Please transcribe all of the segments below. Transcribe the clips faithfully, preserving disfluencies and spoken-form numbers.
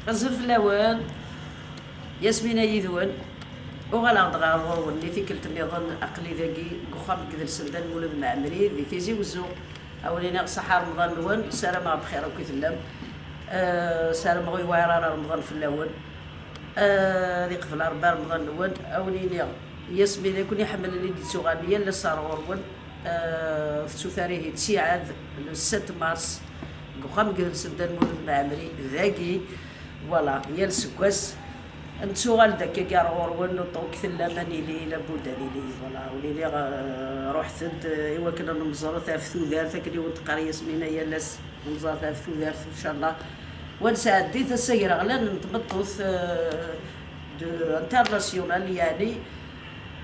Azul fell-awen, Yasmina yid-wen. Uɣaleɣ-d ɣer ɣur-wen i tikkelt nniḍen, aql-i dagi deg uxxam n Gdelsen Dda Lmulud Mɛemmri di Tizi Wezzu. A wen-iniɣ ṣaḥa Remḍan-nwen, ssarameɣ bxir akk i tellam. Eh, ssarameɣ ur yewɛir ara Remḍan fell-awen. Eh, ad iqbel Rebbi Remḍan-nwen. A wen-iniɣ, Yasmina i ken-iḥemmlen i d-yettuɣalen yal ass ar ɣur-wen. Eh, tettut ara ihi ttiɛad le sept mars deg uxxam n Gdelsen Dda Lmulud Mɛemmri dagi. Voilà, yal aseggas nettuɣal-d akkagi ar ɣur-wen, ur ṭṭuk tellam, ad nili labud ad nili. Voilà, ur nili, eh, ruḥet-d, eh, i wakken ad nemẓeret ɣef tudert, akken i wen-teqqar Yasmina yal ass, nemẓeret ɣef tudert, ncallah. Wa nesɛeddi-t ass agraɣlan n tmeṭṭut, eh, de international, yeɛni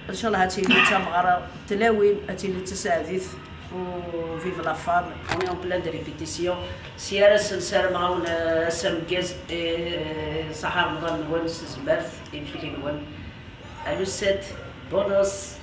ncallah ad tili d tameɣra n tlawin, ad tili d taseɛdit. U vive la femme, on est en pleine de répétition. Si ara sen ssarameɣ-awen ass ameggaz, eh, ṣaḥa Remḍan-nwen s zzmert, imekli-nwen. À le sept, bonne noce.